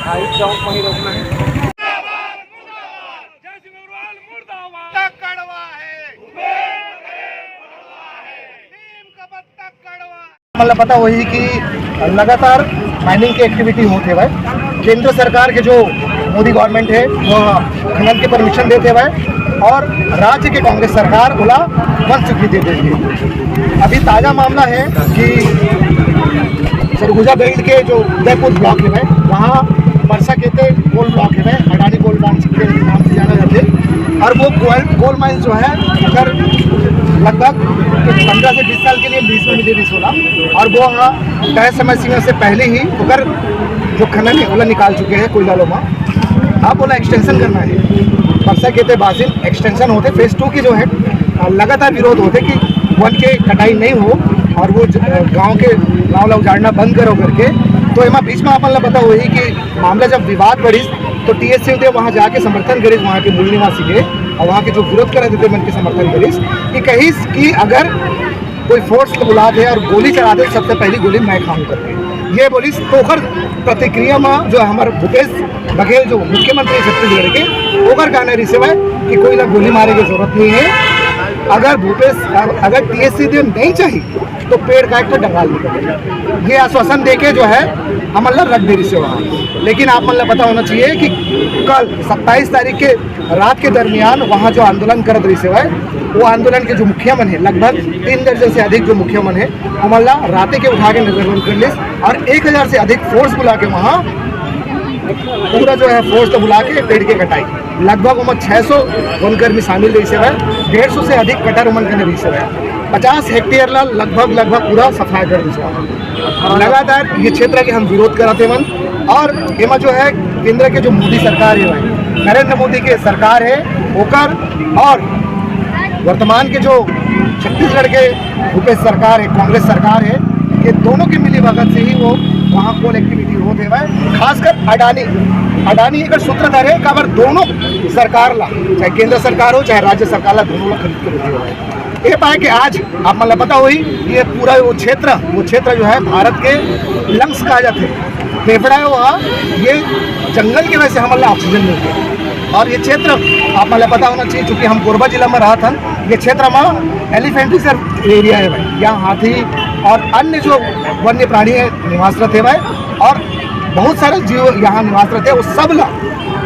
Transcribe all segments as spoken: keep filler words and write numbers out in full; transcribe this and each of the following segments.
High चौक वहीं रोकना है। जय सिंह अग्रवाल मुर्दाबाद। तक कड़वा है। भूपेश बघेल कड़वा है। नीम का पत्ता कड़वा है। मतलब पता वही कि लगातार माइनिंग के एक्टिविटी होत हवय। केंद्र सरकार के जो मोदी गवर्नमेंट है, वो खनन के परमिशन देत हवय और राज्य के कांग्रेस सरकार ओला वन स्वीकृति दे देती है। अभी ताज़ा मामला है कि सरगुजा बेल्ट के जो उदयपुर ब्लॉक है, वहाँ परसा केते कोल ब्लॉक है, अडानी कोल माइंस के नाम से जाना जाते हैं। और वो कोल, कोल माइंस जो है, अगर लगभग पंद्रह से बीस साल के लिए लीज में मिले रही सोना, और वो हाँ तय समय सीमा से पहले ही ओकर जो खनन है, ओला निकाल चुके हैं कोयला लोमा। अब ओला एक्सटेंशन करना है। परसा केते बासिन एक्सटेंशन होते, फेज टू की जो है, लगातार विरोध होते कि वन के कटाई नहीं हो और वो ज-, गांव के, गांव ला उजाड़ना बंद करो करके। तो एमा बीच में अपन ला पता वही कि मामला जब विवाद बढ़िस, तो टीएससी दे वहां जाके समर्थन करिस, वहां के मूल निवासी के, और वहां के जो विरोध करत थे मन के समर्थन करिस कि कहिस कि अगर कोई फोर्स ला बुलात है और गोली चलात है, सबसे पहली गोली मैं खाऊं करके ये बोलिस। तो ओकर प्रतिक्रिया में जो हमारे भूपेश बघेल जो मुख्यमंत्री छत्तीसगढ़ के, ओकर कहना रहिस हवय कि कोई ला गोली मारे की जरूरत नहीं है, अगर भूपेश, अगर टीएससी दे नहीं चाहिए तो पेड़ का एक तो डंगाल निकल, ये आश्वासन देके जो है हमन ला रख दे रहिस हे वहाँ। लेकिन आप मन ला पता होना चाहिए कि कल सत्ताईस तारीख के रात के दरमियान वहाँ जो आंदोलन करत रहिस हवय, वो आंदोलन के जो मुखिया मन है, लगभग तीन दर्जन से अधिक जो मुखिया मन है, हमन ला राते के उठा के नजरबंद कर लिस और एक हजार से अधिक फोर्स बुला के वहाँ पूरा जो है फोर्स तो बुला के पेड़ के कटाई, लगभग ओमा छह सौ वनकर्मी शामिल रहिस हवय, डेढ़ सौ से अधिक कटर ओमन कने रहिस हवय, पचास हेक्टेयर ला लगभग, लगभग पूरा सफाया कर दिस हवय। लगातार ये क्षेत्र के हम विरोध करत हवन और एमा जो है केंद्र के जो मोदी सरकार है, नरेंद्र मोदी के सरकार है, ओकर और वर्तमान के जो छत्तीसगढ़ के भूपेश सरकार है, कांग्रेस सरकार है, ये दोनों के मिली भगत से ही वो वहाँ कोल एक्टिविटी होत हवय। खासकर अडानी, अडानी एकर सूत्रधार है, काबर दोनों सरकार ला, चाहे केंद्र सरकार हो चाहे राज्य सरकार ला, दोनों ला खरीद के बेचे हवय। ये पाए कि आज आप मन ला पता होही, ये पूरा वो क्षेत्र, वो क्षेत्र जो है भारत के लंग्स कहा जाथे, फेफड़ा है वो, ये जंगल के वजह से हमन ला ऑक्सीजन मिलथे। और ये क्षेत्र आप मन ला पता होना चाहिए, चूंकि हम कोरबा जिला में रहत हन, ये क्षेत्र में एलिफेंट रिजर्व एरिया है भाई, यहाँ हाथी और अन्य जो वन्य प्राणी है निवास रहिथे भाई, और बहुत सारे जीव यहाँ निवास रहिथे, वो सब ला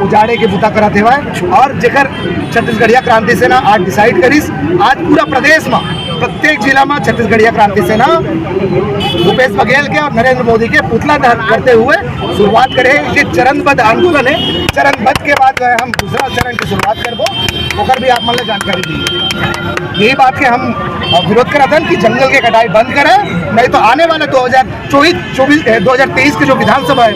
उजाड़े के बुता करत हवय। और जेकर छत्तीसगढ़िया क्रांति सेना आज डिसाइड करिस, आज पूरा प्रदेश में प्रत्येक जिला में छत्तीसगढ़िया क्रांति सेना भूपेश बघेल के और नरेंद्र मोदी के पुतला दहन करते हुए शुरुआत करे। ये चरणबद्ध आंदोलन है, चरणबद्ध के बाद जो है हम दूसरा चरण की शुरुआत करबो, ओकर भी आप मन ला जानकारी दी। यही बात के हम, अ, विरोध करत हन कि जंगल के कटाई बंद करे, नहीं तो आने वाले दो हज़ार चौबीस, चौबीस, ए, दो हज़ार तेईस के जो विधानसभा है,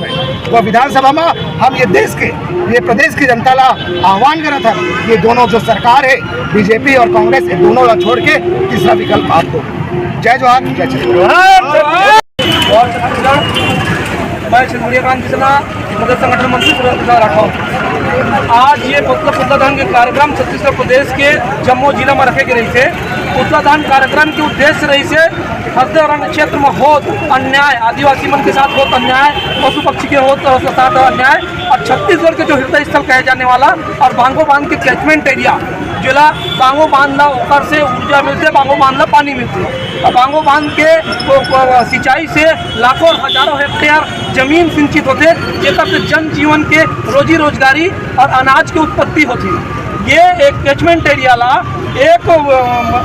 वो विधानसभा में हम ये देश के, ये प्रदेश की जनता ला आह्वान करत हन, ये दोनों जो सरकार है, बीजेपी और कांग्रेस, ये दोनों ला छोड़ के तीसरा विकल्प आप दो। जय जोहार, जय छत्तीसगढ़। और छत्तीसगढ़, मैं छत्तीसगढ़िया क्रांति सेना प्रदेश संगठन मंत्री सुरेंद्र प्रसाद राठौर। आज ये पुतला, पुतला दहन के कार्यक्रम छत्तीसगढ़ प्रदेश के जम्मो जिला में रखे गे रहिस हे। पुतला दहन कार्यक्रम के उद्देश्य रहिस हे हसदेव अरण्य क्षेत्र में होत अन्याय, आदिवासी मन के साथ होत अन्याय, पशु पक्षी के होत, होत साथ अन्याय और छत्तीसगढ़ के जो हृदय स्थल कहे जाने वाला और बांगो बांध के कैचमेंट एरिया, जेला बांगो बांध ला ओकर से ऊर्जा मिलथे, बांगो बांध ला पानी मिलथे। और बांगो बांध के वो, वो, वो सिंचाई से लाखों और हजारों हेक्टेयर जमीन सिंचित होथे, जेकर से जनजीवन के रोजी रोजगारी और अनाज के उत्पत्ति होथे। ये एक कैचमेंट एरिया ला एक, अम,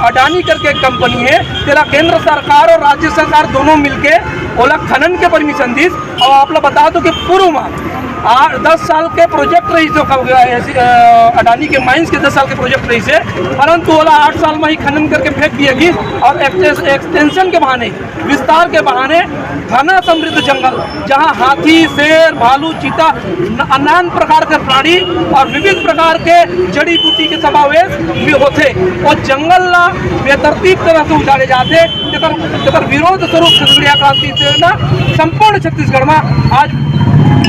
अडानी करके एक कंपनी है, तेला केंद्र सरकार और राज्य सरकार दोनों मिलके ओला खनन के परमिशन दिस। और आप ला बता दो कि पूर्व में आ, दस साल के प्रोजेक्ट रहिस हे, अ, अडानी के माइंस के दस साल के प्रोजेक्ट रहिस हे, परंतु ओला आठ साल में ही खनन करके फेंक दिया गिस और एक्सटेंस-, एक्सटेंशन के बहाने, विस्तार के बहाने घना समृद्ध जंगल, जहां हाथी, शेर, भालू, चीता, न-, नान प्रकार के प्राणी और विविध प्रकार के जड़ी बूटी के समावेश भी होथे, वो जंगल ला बेतरतीब तरह से उजाड़े जाथे। तेकर, तेकर विरोध स्वरूप छत्तीसगढ़िया क्रांति सेना संपूर्ण छत्तीसगढ़ में आज,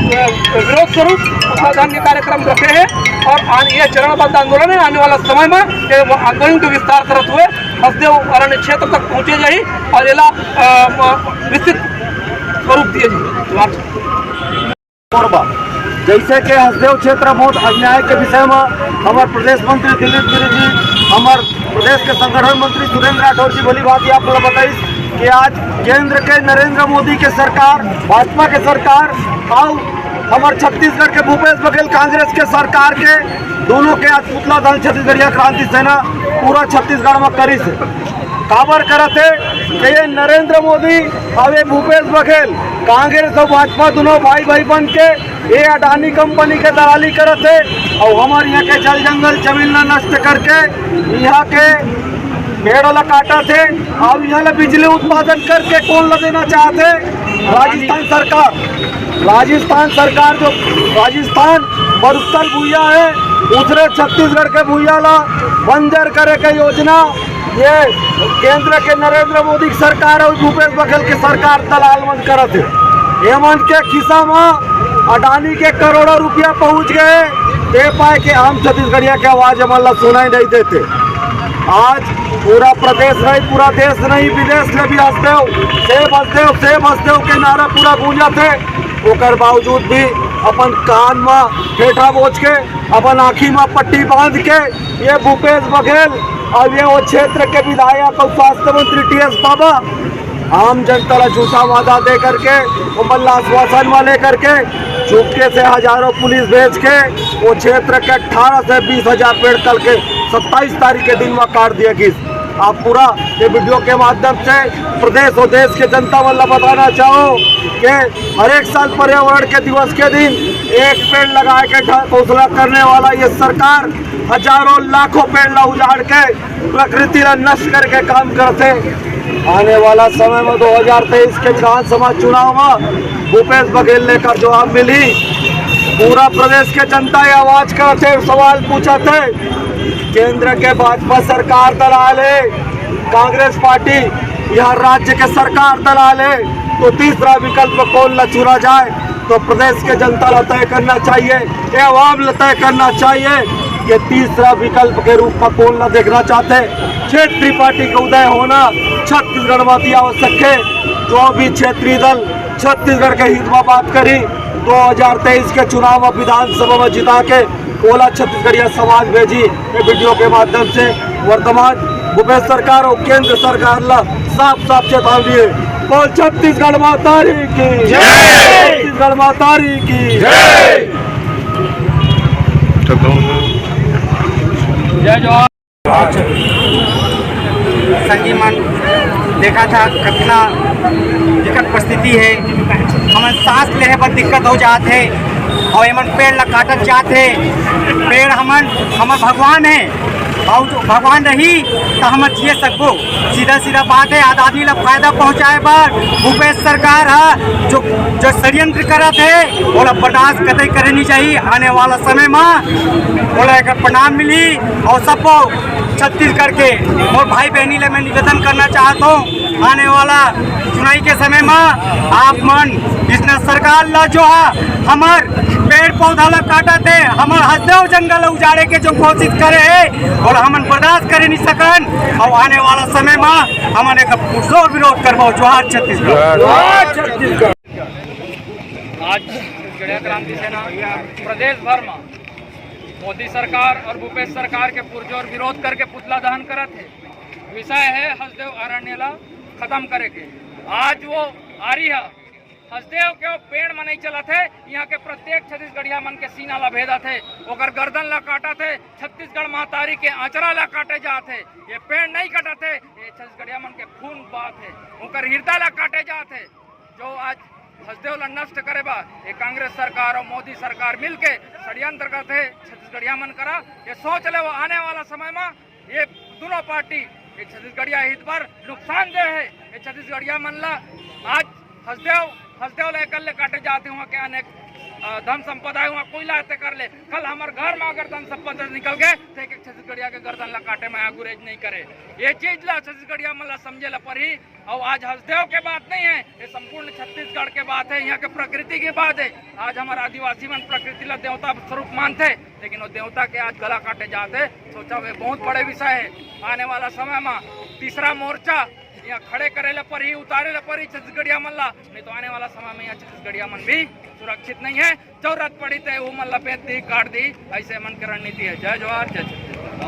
अ, विरोध स्वरूप पुतला दहन के कार्यक्रम रखे हैं और आन-, ये चरणबद्ध आंदोलन है। आने वाला समय में ये वो आंदोलन के विस्तार करत हुए हसदेव अरण्य क्षेत्र तक पहुंचे जाही और एला, अ, म-, विस्तृत स्वरूप दिए जाही। धन्यवाद। कोरबा, जैसे कि हसदेव क्षेत्र बहुत अन्याय के विषय में हमारे प्रदेश मंत्री दिलीप गिरी जी, हमारे प्रदेश के संगठन मंत्री सुरेंद्र राठौर जी भली बात आप लोग बताइस कि आज केंद्र के नरेंद्र मोदी के सरकार, भाजपा के सरकार और हमारे छत्तीसगढ़ के भूपेश बघेल कांग्रेस के सरकार के दोनों के आज पुतला दहन छत्तीसगढ़िया क्रांति सेना पूरा छत्तीसगढ़ में करिस हे। काबर करत हे कि ये नरेंद्र मोदी और ये भूपेश बघेल कांग्रेस और भाजपा दोनों भाई भाई बन के ये अडानी कंपनी के दलाली करत हे और हमारे यहाँ के जल जंगल जमीन ला नष्ट करके यहाँ के पेड़ ला काटत हे। अब यहाँ ला बिजली उत्पादन करके कौन ला देना चाहत हे? राजस्थान सरकार। राजस्थान सरकार जो राजस्थान मरुस्थल भुइया हे, उतरे छत्तीसगढ़ के भुइया ला बंजर करे के योजना ये केंद्र के नरेंद्र मोदी की सरकार और भूपेश बघेल के सरकार दलाल मन करत हे। एमन के खिस्सा में अडानी के करोड़ों रुपया पहुंच गए, दे पाए के आम छत्तीसगढ़िया के आवाज हमन ला सुनाई नहीं देते। आज पूरा प्रदेश नहीं, पूरा देश नहीं, विदेश में भी हसदेव, सेव हसदेव, सेव हसदेव के नारा पूरा गूंजत हे। ओकर बावजूद भी अपन कान में फेटा बोझ के, अपन आँखी में पट्टी बांध के ये भूपेश बघेल और ये वो क्षेत्र के विधायक और स्वास्थ्य मंत्री टी एस बाबा आम जनता ला झूठा वादा दे करके, ओमन ला आश्वासन में लेकर के चुपके से हजारों पुलिस भेज के वो क्षेत्र के अठारह से बीस हजार पेड़ कल के सत्ताईस तारीख के दिन में काट दिया गिस। आप पूरा ये वीडियो के माध्यम से प्रदेश और देश के जनता मन ला बताना चाहो कि हर एक साल पर्यावरण के दिवस के दिन एक पेड़ लगाए के घोषणा करने वाला ये सरकार हजारों लाखों पेड़ ला उजाड़ के प्रकृति ला नष्ट करके काम करत हे। आने वाला समय में दो हज़ार तेईस के विधानसभा चुनाव में भूपेश बघेल लेकर जवाब मिली। पूरा प्रदेश के जनता ये आवाज करत हे, सवाल पूछत हे, केंद्र के भाजपा सरकार दलाल हे, कांग्रेस पार्टी यहाँ राज्य के सरकार दलाल हे, तो तीसरा विकल्प कौन ला चुना जाए? तो प्रदेश के जनता ला तय करना चाहिए, ये आवाम ला तय करना चाहिए कि तीसरा विकल्प के रूप में कौन ला देखना चाहत हे। क्षेत्रीय पार्टी का उदय होना छत्तीसगढ़ में अति आवश्यक हे। जो भी क्षेत्रीय दल छत्तीसगढ़ के हित में बात करी, दो हज़ार तेईस के चुनाव में विधानसभा में जिता के ओला छत्तीसगढ़िया समाज भेजी। ये वीडियो के माध्यम से वर्तमान भूपेश सरकार और केंद्र सरकार ला साफ साफ चेतावनी हे। बोल छत्तीसगढ़ महतारी की जय। छत्तीसगढ़ महतारी की जय। जय जोहार। संगी मन देखत हा कितना विकट परिस्थिति हे, हमन सांस लेहे बर दिक्कत हो जात हे और एमन पेड़ ला काटत जात हे। पेड़ हमन, हमर भगवान हे और जो भगवान रही तो हमन जिए सकबो। सीधा सीधा बात हे, आदमी ला फायदा पहुंचाए बर भूपेश सरकार हा जो, जो षड्यंत्र करत हे, ओला बर्दाश्त कतई करे नहीं चाहिए। आने वाला समय में ओला एक प्रणाम मिली और सबको छत्तीसगढ़ के मोर भाई बहनी ले मैं निवेदन करना चाहत हूँ, आने वाला चुनाई के समय में आप मन इसने सरकार ला जो है हमर पेड़ पौधा ला काटत हे, हमर हसदेव जंगल ला उजाड़े के जो कोशिश करे हे, और हमन बर्दाश्त करे नहीं सकन। और आने वाला समय में हमन एक जोर विरोध करबो। जोहार छत्तीसगढ़। आज छत्तीसगढ़। आज छत्तीसगढ़िया क्रांति सेना प्रदेश भर में मोदी सरकार और भूपेश सरकार के पुरजोर विरोध करके पुतला दहन करत हे। विषय हे हसदेव अरण्य ला खत्म करे के। आज वो आरी हा हसदेव के वो पेड़ में नहीं चलत हे। यहाँ के प्रत्येक छत्तीसगढ़िया मन के सीना ला भेदत हे, ओकर गर्दन ला काटत हे, छत्तीसगढ़ महतारी के आंचरा ला काटे जात हे। ये पेड़ नहीं कटत हे, ये छत्तीसगढ़िया मन के खून बात हे, ओकर हृदय ला काटे जात हे। जो आज हसदेव ला नष्ट करे बर ये कांग्रेस सरकार और मोदी सरकार मिलके षड्यंत्र करत हे छत्तीसगढ़िया मन करा। ये सोच ले वो आने वाला समय में ये दोनों पार्टी ये छत्तीसगढ़िया हित बर नुकसानदेह हे। ये छत्तीसगढ़िया मन ला आज हसदेव, हसदेव ला एकल्ले काटे जात हे, वहाँ के अनेक, अ, धन संपदा हे, वहाँ कोयला हे ते कर ले। कल हमर घर में अगर धन संपदा निकल गए तो एक एक छत्तीसगढ़िया के गर्दन ला काटे में गुरेज नहीं करे। ये चीज ला छत्तीसगढ़िया मन ला समझे ला पड़ही। और आज हसदेव के बात नहीं हे, ये संपूर्ण छत्तीसगढ़ के बात हे, यहाँ के प्रकृति के बात हे। आज हमर आदिवासी मन प्रकृति ला देवता स्वरूप मानथे, लेकिन वो देवता के आज गला काटे जात हे। सोचा हुए बहुत बड़े विषय हे। आने वाला समय में तीसरा मोर्चा यहाँ खड़े करे ला पड़ही, उतारे ला पड़ही छत्तीसगढ़िया मन ला, नहीं तो आने वाला समय में यहाँ छत्तीसगढ़िया मन भी सुरक्षित नहीं है। जरूरत पड़ी तो वो मन ला बेच दी, काट दी, ऐसे मन के रणनीति है। जय जोहार, जय छत्तीसगढ़।